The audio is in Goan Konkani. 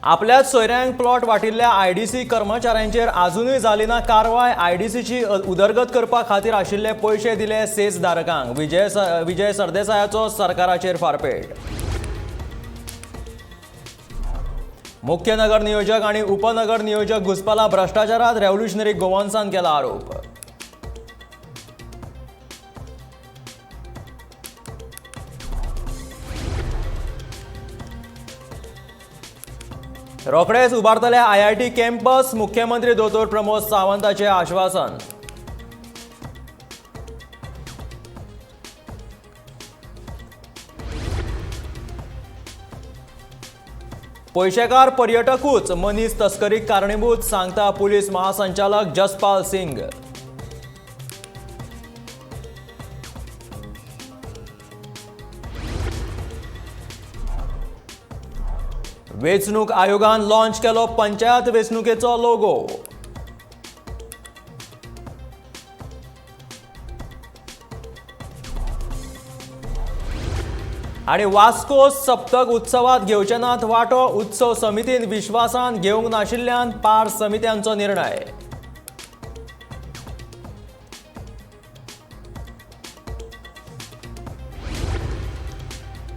आपल्याच सोयऱ्यांक प्लॉट वाटिल्ल्या आयडीसी कर्मचाऱ्यांचेर आजुनूय जाली ना कारवाय. आयडीसीची उदरगत करपा खातीर आशिल्ले पयशे दिले सेजधारकांक. विजय सरदेसायाचो सरकाराचेर फारपेट. मुख्य नगर नियोजक आनी उपनगर नियोजक घुसपला भ्रश्टाचारात, रेव्होल्युशनरी गोवन्सान केला आरोप. रोखडेच उबारतले आयआयटी कॅम्पस, मुख्यमंत्री दोतोर प्रमोद सावंताचे आश्वासन. पयशेकार पर्यटकूच मनीस तस्करीक कारणीभूत, सांगता पुलीस महासंचालक जसपाल सिंग. वेंचणूक आयोगान लॉन्च केलो पंचायत वेंचणुकेचो लोगो. आनी वास्को सप्तक उत्सवात घेवचे नात वांटो, उत्सव समितीन विश्वासान घेवंक नाशिल्ल्यान पार समित्यांचो निर्णय.